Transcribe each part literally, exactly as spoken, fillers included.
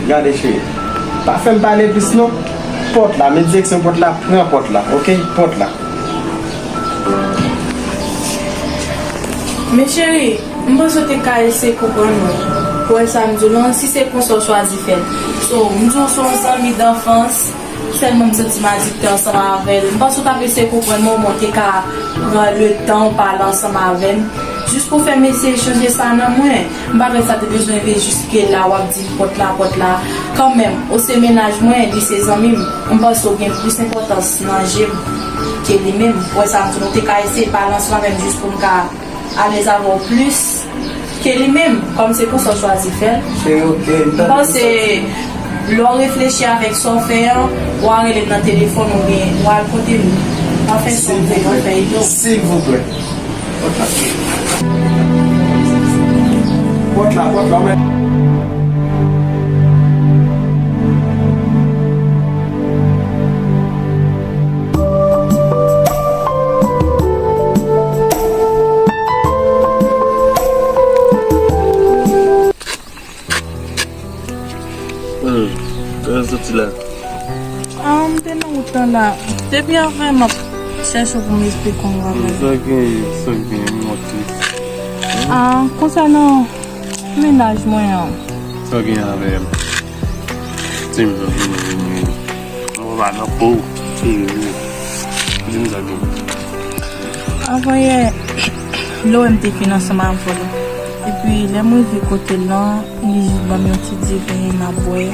Gade cheri, pa fè m pale plis non. Pòt la, men direksyon pòt la, pran pòt la, oke? Pòt la. Men cheri, m panse w te ka eseye konprann mwen. Ou wè sa m di w lan, si se konsa w chwazi fè l. So, m di w se yon zanmi danfans, sèlman m santi m adikte ansanm avè l. M panse w t ap eseye konprann mwen, omen w te ka pran letan w pale ansanm avè m, jis pou fè m eseye chanje sa nan mwen. M pa kwè sa te bezwen rive jiske la, w ap di m pòt la, pòt la. Kanmenm, ou se mennaj mwen, li se zanmi m. M panse w gen plis enpòtans nan je m ke li menm. Ou wè sa m di w, nou te ka eseye pale ansanm avè m jis pou m ka alèz avè w plis ke li menm, kòm se konsa w chwazi fè l. Cheri, oke, m tande. M panse lè w reflechi avèk sa w fè an, w a rele m nan telefòn oubyen w a al kote m. W a fè sa w vle, w a fè ide w. Silvouplè. Pòt la, pòt la, mwen. Hmm, kòman w soti la? Ah, m te nan wout lan la. Depi avè m ap chèche w pou m esplike w bagay. Hmm, sa gen, sa gen, m monte. Ah, konsènan mennaj mwen an. Sa gen avè l? Di m non, di m non, di m non. Mwen pa nan po w, cheri. Di m sa gen. Avan yè, lè w wè m te fin ansanm avè w. Epi lè m rive kote l lan, li jis ban m yon ti diven m ap bwè.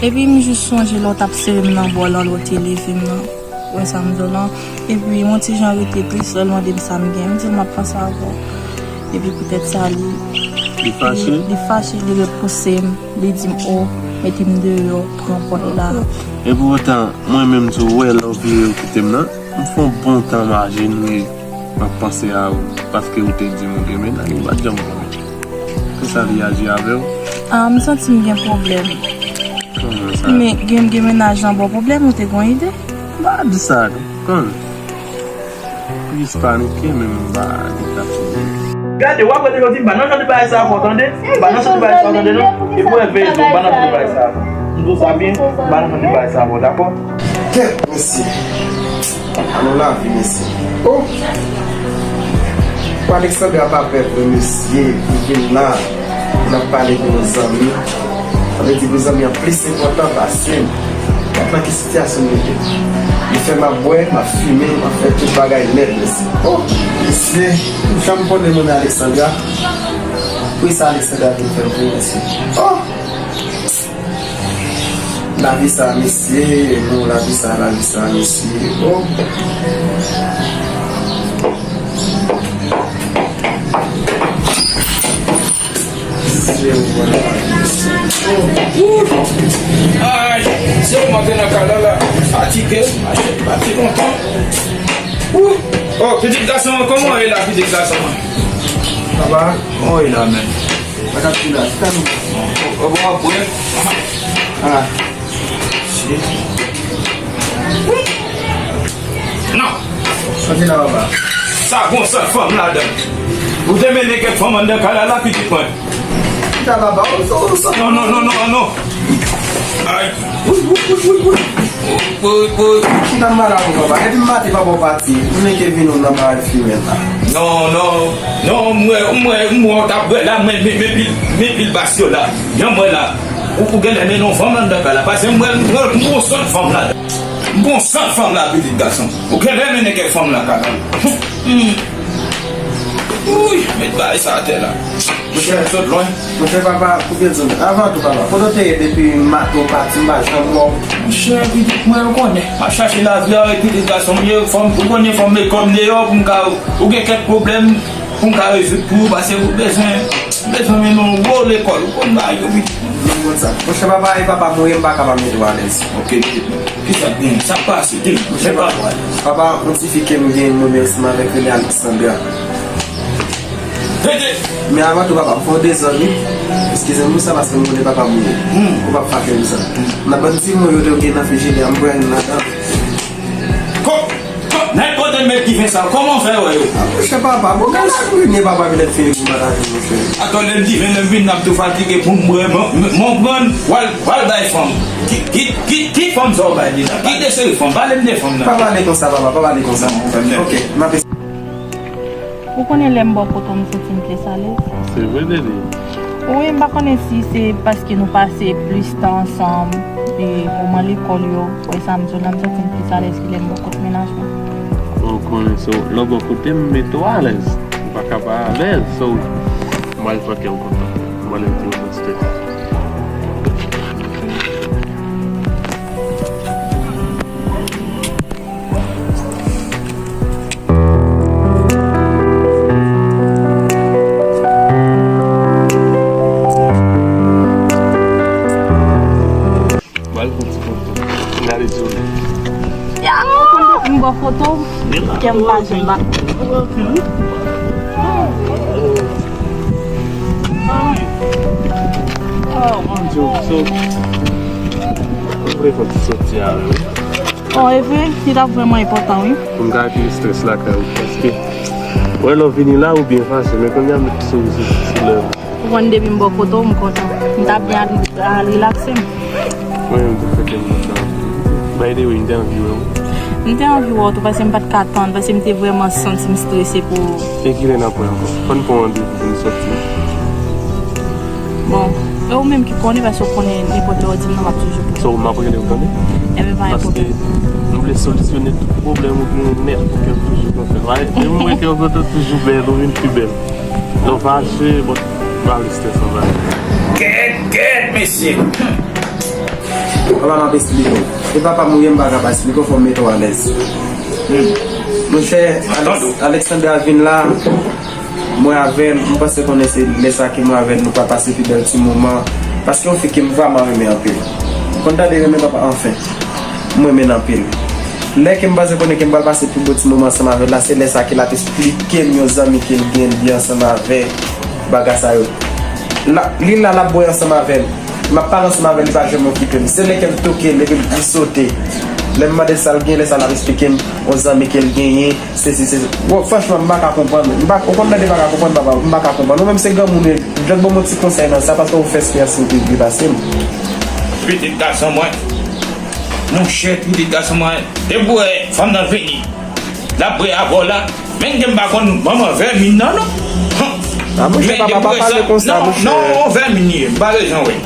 Epi m jis sonje lè w t ap sere m nan bò w lan, lè w te leve m nan. Ou wè sa m di w lan? Epi yon ti jan rete tris lè l mande m sa m gen. M di l m ap panse avè w. Epi poutèt sa li, li fache, li, li fache, li repouse m, li di m, o, mete m deyò, pran pòt la. E poutan, mwen menm tou, ou wè lè w vire w kite m nan, m fè yon bon tan m ajenouye, m ap panse a ou, paske ou te di m ou gen mennaj, m pa t janm konnen. Konsa li aji avè w? Ah, m santi m gen pwoblèm. Kòman sa? Men gen, gen mennaj lan ba w pwoblèm, ou te gen yon ide? M pa di sa non. Kòman? Plis panike, men m pa gen kap sou mwen. Gade, w ap rete jodi, m pa nan jan de bagay sa ankò, tande? M pa nan jan de bagay sa, tande, non? E pou wè veye tou, m pa nan jan de bagay sa ankò. M di w sa byen, m pa nan jan de bagay sa ankò, dakò? Kèt, mesye. Alò lavi, mesye. Oh! Pou Alexandra pa pè vre, mesye, pou vin la, pou n ap pale de yon zanmi. Sa vle di pou zanmi an plis enpòtan pase m. Gad nan ki sitiyasyon m rete. Li fè m ap bwè, m ap fimen, m ap fè tout bagay nèt, mesye. Oh! Mesye, m janm konnen moun Alexandra. Poukisa Alexandra vin fè m pou mesye? Oh! Lavi sa, mesye, non, lavi sa, lavi sa, mesye. Oh! Ay, se ou m antre nan kay la la. Fatige, mache pati lontan. Ou, oh, pitit gason mwen, kòman w ye la, pitit gason mwen? Papa, kòman w ye la menm? Papa, ki la, ki la nou? Ou bon, w ap bwè? Ah. Shit. Non. Sa ki la, papa? Sa gon sant fanm ladan. Ou te mennen kèk fanm anndan kay la, la, pitit mwen. Chita, papa, ou, ou, ou, non, non, non, non, non. Ay. Woy, woy, woy, woy, woy. Woy, woy. Chita, m pale avè w, papa. Depi maten, papa, w pati. Ou menm ke vin ou nan bagay fimen la. Non, non. Non, m wè, m wè, m wè w t ap bwè la, men, men, men pil, men pil bas yo la. Jan m wè la. Ou, ou genlè mennen yon fanm anndan kay la. Paske m wè, m wè, m wè yon sant fanm la. M gon sant fanm la, pitit gason. Ou genlè mennen kèk fanm nan kay la. Hmm. Wouy, met bagay sa atè la. Monchè, sot lwen. Monchè, papa, pou byen di w, avan tou, papa, kote w te ye depi maten w pati, m pa janm wè w? Monchè, pitit mwen, ou konnen. M ap chache lavi a, wi, pitit gason m ye, fò m, ou konnen, fò m met kò m deyò pou m ka, ou gen kèk pwoblèm, pou m ka rezoud pou ou, paske ou bezwen, bezwen mennen w wo lekòl, ou konn bagay yo, wi. Mwen konn sa. Monchè papa, e papa mouri, m pa kapab mete w alèz. Ok, kisa k gen? Sa k pase? Di m. Monchè papa, papa, yon ti fi ke m gen, mwen menm ansanm avèk li, rele Alexandra. Rete! Men avan tou papa, m fè w dezòd wi. Eskize m pou sa paske m konnen papa mouri. Hmm. Ou p ap fache pou sa. Nan bann ti mo yo te gen nan frijidè a, m pran youn ladan. Ko, ko, nèg kote Mèt ki ven sa, kòman fè wè yo? Monchè papa, bon, gade sa kounye papa vin ap fini pou madanm, monchè. Atò, lè m diven, lè m vin, n ap tou fatige pou m bwè, m, m, m pran, w al, w al bay fanm. Ki, ki, ki, ki fanm sa w bay li la? Ki de seri fanm? Pale m de fanm nan. Pa pale konsa, papa, pa pale konsa. Ok, m ap Ou konnen lè m bò kote w, m santi m plis alèz. Se vre, baby. Wi, m pa konnen si se paske nou pase plis tan ansanm, e moman lekòl yo, wè sa m di w la, m santi m plis alèz ki lè m bò kote mennaj mwen. Ou konnen, so, lè w bò kote m, m mete w alèz. Ou pa ka pa alèz, so, m al fè kè w kontan. M al retire w nan strès. Ba l fon ti foto. Gade sou li. Ya, ou konn depi m bò foto, kè m pa janm bat. Oh, mon Dieu, so, m vle fè ti soti avè w. Oh, e vre, li t ap vrèman enpòtan, wi. Pou m ka retire strès lakay ou, paske, wè, lè w vini la, ou byen fache, men kounye a m met souri sou, sou lèv. Ou konn depi m bò kote w, m kontan. M t ap byen al, al rilakse m. Mwen menm tou fè kè m kontan. By the way, m te anvi wè w. M te anvi wè w tou, paske m pa t ka tann, paske m te vrèman santi m strese pou ou. E kilè n ap wè ankò? Fò n pran randevou pou n sòti. Bon, e ou menm ki konnen, paske ou konnen nenpòt lè w di m nan, m ap toujou pran. So, m ap rele w, tande? Enben, pa gen pwoblèm. Paske m vle solisyone tout pwoblèm ou genyen nèt pou kè w toujou kontan. Depi m wè kè w kontan, toujou bèl, ou vin pi bèl. Lè w fache, bon, m pa vle strès anba. Kèt, kèt, mesye! Papa, m ap esplike w. E papa m ou ye, m pa ka pa esplike w, fò m mete w alèz. Monchè, Alex-, Alexandra vin la, mwen avè l, m panse konnen se lè sa ke mwen avè l, nou pa pase pi bèl ti moman. Paske yon fi ke m vrèman renmen anpil. Konn tande renmen papa, anfen. M renmen l anpil. Lè ke m panse konnen ke m pral pase pi bon ti moman ansanm avè l la, se lè sa ke l ap esplike m yon zanmi ke l gen, li ansanm avè bagay sa yo. La, li la, l ap bwè ansanm avè m. M ap pale ansanm avè l, li pa janm okipe m. Se lè ke m toke l, epi li sote. Lè m mande l sa l gen, lè sa l ap esplike m yon zanmi ke l genyen, sesi, sesi. Bon, franchman, m pa ka konprann. M pa, ou konn tande pa ka konprann, papa, m pa ka konprann. Ou menm se granmoun, ou dwèt ban m yon ti konsèy nan sa, paske ou fè eksperyans li pi byen pase m. Pitit gason mwen, monchè, pitit gason mwen, depi w wè fanm nan vini, l ap bwè avè w la, men ke m pa konn manman vèmin nan, non. A, monchè, papa, pa pale konsa, monchè. Non, non, yon vèmin li ye, m pa bezwen wè.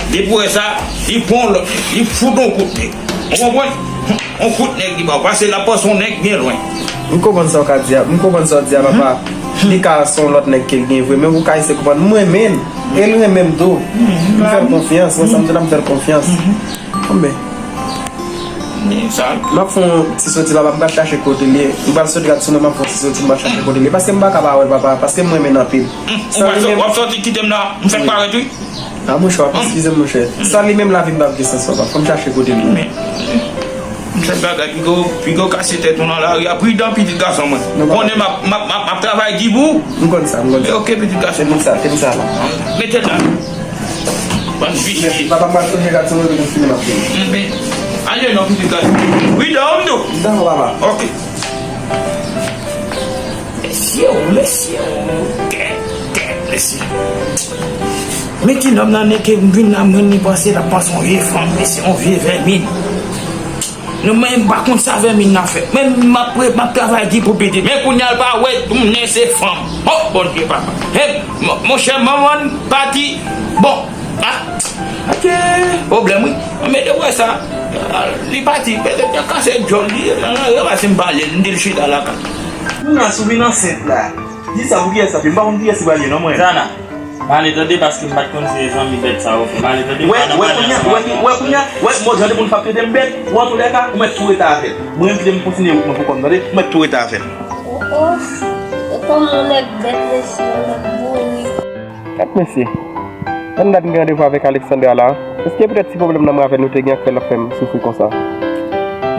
Depi w wè sa, li pran yon lòt, li fout yon kout nèg. Ou konprann? Yon kout nèg li ba w, paske l ap panse yon nèg byen lwen. M konprann sa w ka di a, m konpran sa w di a, papa. Li ka se yon lòt nèg ke l gen vre, men ou ka eseye konprann. M renmen l, e l renmen m tou. M fè l konfyans, mwen, sa m di la, m fè l konfyans. Anben. Men sa. M ap fè yon ti soti la, m pral chache kote l ye. M pral soti gad sou mwen, m ap fè yon ti soti, m pral chache kote l ye. Paske m pa ka pa wè l, papa, paske m renmen l anpil. San li menm. W ap soti kite m la, m fèk parèt, wi. A, monchè, w ap eskize m, monchè. San li menm, lavi m p ap gen sans, papa. Fò m chache kote l ye. Men, m fè bagay, piga w, piga w kase tèt ou nan lari a, pridan, pitit gason mwen. Ou konnen m ap, m ap, m ap, m ap travay di pou ou. M konn sa, m konn sa. Ok, pitit gason mwen. Te di sa, te di sa la. Mete l la. Bann visye. Papa, m pral sonje gad sou mwen, m fini m ap fini. Men, ale non, pitit gason. Wi, dòm tou. Dakò, papa. Ok. Mesye o, mesye o, kèt, kèt, mesye. Men ti nonm nan, nèg ke m vin la, mwen, li panse l ap panse yon vye fanm, mesye, yon vye vèmin. Non, mwen, m pa konn sa vèmin nan fè. Mwen, m ap, m ap travay di pou pitit. Men kounye a, l pa wè, tounen se fanm. Oh, Bondye, papa. Hey, mon, monchè, manman pati. Bon, ah, ok, pwoblèm, wi. Men de wè sa, li pati, petèt nan kase djòl li, nan, nan, nan, si m pale l, m di l chita lakay. Kounye a, si w vin ansent la, di sa pou kiyès sa, m pa konn kiyès li pral ye non, mwen. Zana, m ale tande, paske m pa t konn se zanmi bèt sa yo fè. M ale tande, wè, wè, kounye a, wè, wè, kounye a, wè, mwen, jan de moun k ap trete m bèt, ou antoulèka, ou mèt tou rete avè l. Mwen menm kite m kontinye wout mwen pou kò m, tande, ou mèt tou rete avè l. Oh, oh, e kòman yon nèg bèt, mesye, yon nèg bourik. Gad mesye. Nan dat m gen randevou avèk Alexandra la. Èske petèt ti pwoblèm nan mwen avè l nou te gen k fè l ap fè m soufri konsa?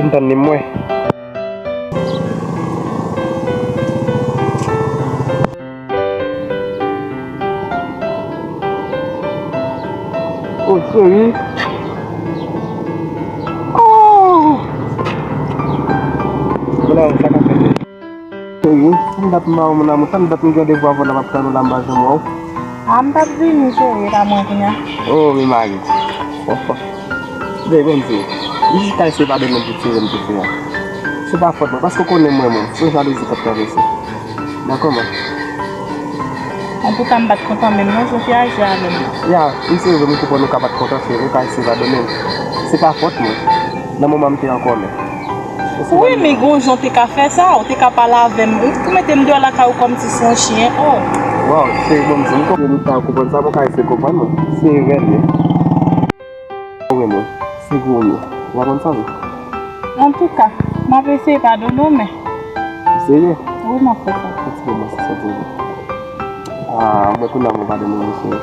Vin tann li m wè. Oh, cheri. Oh! Mwen la, sa ka fèt. Dat m pa wè w, mon amour, tann dat m gen randevou avè w la, m ap tann ou la, m pa janm wè w. A, m t ap vini, cheri, e pa mwen kounye a. Oh, mi mari. Bebe, m di, m jis ka eseye padone m pou ti erè m te fè a. Se pa fòt mwen, paske w konnen mwen, mwen, se yon jalouzi k ap travèse. Dakò, man? Antouka, m pa t kontan menm non, jan w te aji avè m. Ya, m se vre, m konprann ou ka pa t kontan, se vre, ou ka eseye padone m. Se pa fòt mwen. Nan moman m te an kòlè. Wi, men gon jan w te ka fè sa, ou te ka pale avè m, ou mete m deyò lakay ou kòmsi se yon chen, oh. Waw, cheri, bon, m di, m konprann, ou pa konprann sa, mwen ka eseye konprann mwen. Se erè m ye. Ou renmen, se vre ou ye. Ou pa konn sa vre? Antouka, m ap eseye padone w, men. Ou serye? Wi, m ap fè sa. Yon ti moman, si sa te vre. Ah, mwen kounye a mwen padone w, mesye.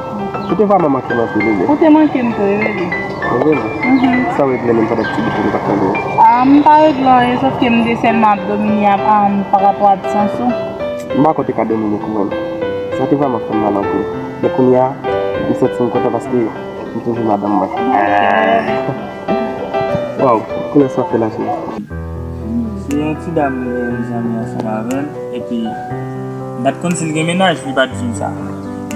Ou te vrèman manke m anpil, wi. Ou te manke m tou, wi, bebe. Mwen vrèman? Mhm. Sa w regle menm pandan ti bout tan m pa t tande w? Ah, m pa regle anyen, sòf ke m te sèlman ap domine ap, ah, pa rapò absans ou. M pa kwè w te ka domine kouwè m. Sa te vrèman fè m mal anpil. Men kounye a, m santi m kontan paske m toujou madanm mwen. Waw, kounye a sa w fè la, cheri? Se yon ti dam m gen zanmi ansanm avè l, epi m pa t konn si l gen mennaj, li pa t di m sa.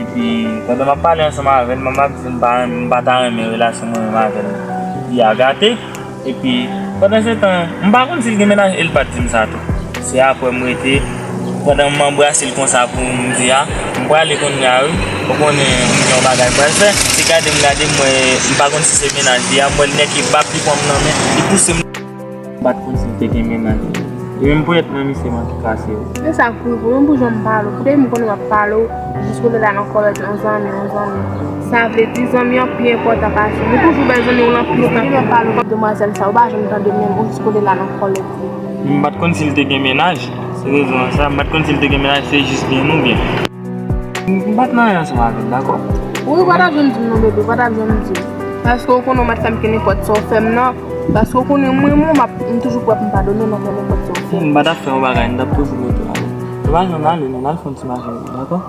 Epi, pandan m ap pale ansanm avè l, manman ap di m pa, m pa ta renmen relasyon mwen menm avè l, li a gate. Epi, pandan se tan, m pa konn si l gen mennaj e l pa t di m sa tou. Se apre m rete, pandan m anbrase l konsa pou m di a, m prale kounye a wi. Ou konnen, m gen yon bagay m pral fè. Se gade m gade m wè, m pa konn si se mennaj li a, m wè l nèk e bab li pran m nan men, li pouse m. M pa t konn si l te gen mennaj. E menm ponyèt nan misye m antoukase wi. Se sa k rive w, menm pou jan m pale w. Depi m konnen m ap pale w, jis kote la nan kòlèt, yon zanmi, yon zanmi. Sa vle di zanmi an pi enpòtan pase w. Ou toujou bay zanmi w lan plis nan. Depi m ap pale w, demwazèl sa, ou pa janm tande m menm, ou jis kote la nan kòlèt li. M pa t konn si l te gen mennaj. Se rezon an sa, m pa t konn si l te gen mennaj, se jis byen nou byen. M pa t nan anyen ansanm avè l, dakò? Wi, ou pa t ap janm di m non, bebe, ou pa t ap janm di m. Paske ou konnen ou mèt fè m kenenpòt sa w fè m nan. Paske ou konnen mwen, mwen, m ap, m toujou prè pou m padone w nan kenenpòt sa w fè m. Si m pa t ap fè yon bagay, m t ap toujou rete avè w. Nou pa janm ale, non, n al fè yon ti mache, dakò?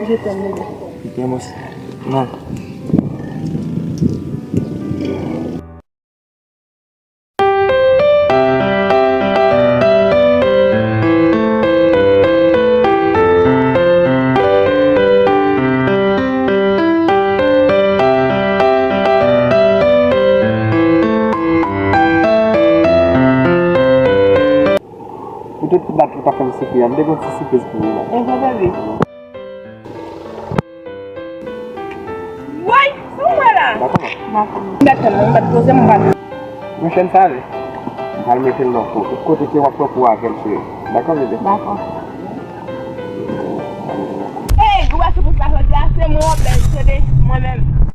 Je t'aime, bebe. Je t'aime aussi. Non. Ou te bat ou pa fè m sipriz, m te gon ti sipriz pou ou la. E bon, bebe. Woy, sa w wè la? Dakò, man. Dakò. M bat tèlman, m bat poze m, m bat. Mwen fè l sa, wi. M pral mete l nan kou. Tout kote ke w ap pran kou avè l, cheri. Dakò, bebe? Dakò. Ey, ou wè se pou sa jodi a, se mwen w ap bèl, tande, mwen menm.